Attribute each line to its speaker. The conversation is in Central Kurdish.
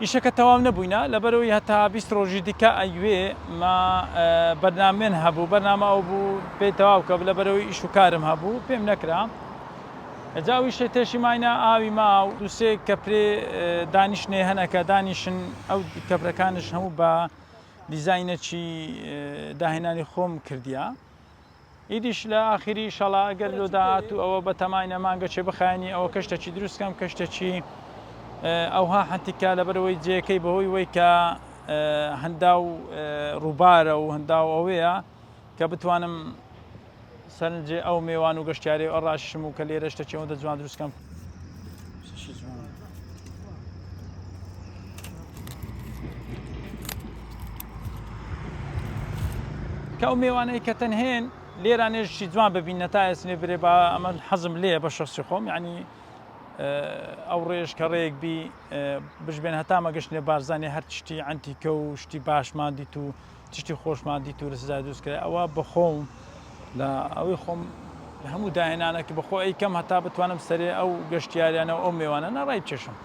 Speaker 1: ئیشەکە تەواو نەبووینە لەبەرەوەی هەتا 20 ڕۆژی دیکە ئەیوێ ما بەرنامێن هەبوو بەرنامە ئەو بوو پێی تەواو کە لەبەرەوەی ئیش و کارم هەبوو پێم نەکرا جا ئەو ئیشەی تێشی ماینە ئاوی ما و دووسێ کەپرێ دانیشتنێ هەنەکە دانیشن ئەو کەپرەکانش هەموو بە دیزاینەکی داهێنانی خۆم کردیا ئیدیش لە ئاخیری ئیشەڵا ئەگەر لۆ داهاتوو ئەوە بە تەماینە مانگەچێ بخایەنی ئەوە کەشتەکی دروست کەم کەشتەکی ئەوها حەنتیکا لەبەرەوەی جێیەکەی بەهۆی وەی کە هەنداو ڕووبارە و هەنداو ئەوەیە کە بتوانم سەرنجێ ئەو مێوان و گەشتیارەی ئەو ڕاششم و کە لێرە شتەکی ئەوەندە جوان دروست کەم. شتەکی جوان. کە ئەو مێوانەی کە تەنهێن لێرانێ شتی جوان ببینە تا ئێسنێ برێ با ئەمە حەزم لێیە بە شخصی خۆم یعنی ئەو ڕێژ کە ڕێک بی بژبێن هەتا مەگەشتنێ بارزانانی هەر شتی عەنتیکە و شتی باشمان دیت و تشتی خۆشمان دیت و لە سزای دروست کرا ئەوە بەخۆم لە ئەوەی خۆم لە هەموو داهێنانەکە بەخۆ ئەیکەم هەتا بتوانم سەرێ ئەو گەشتیاریانە و ئەو مێوانە نەڕای بکێشم.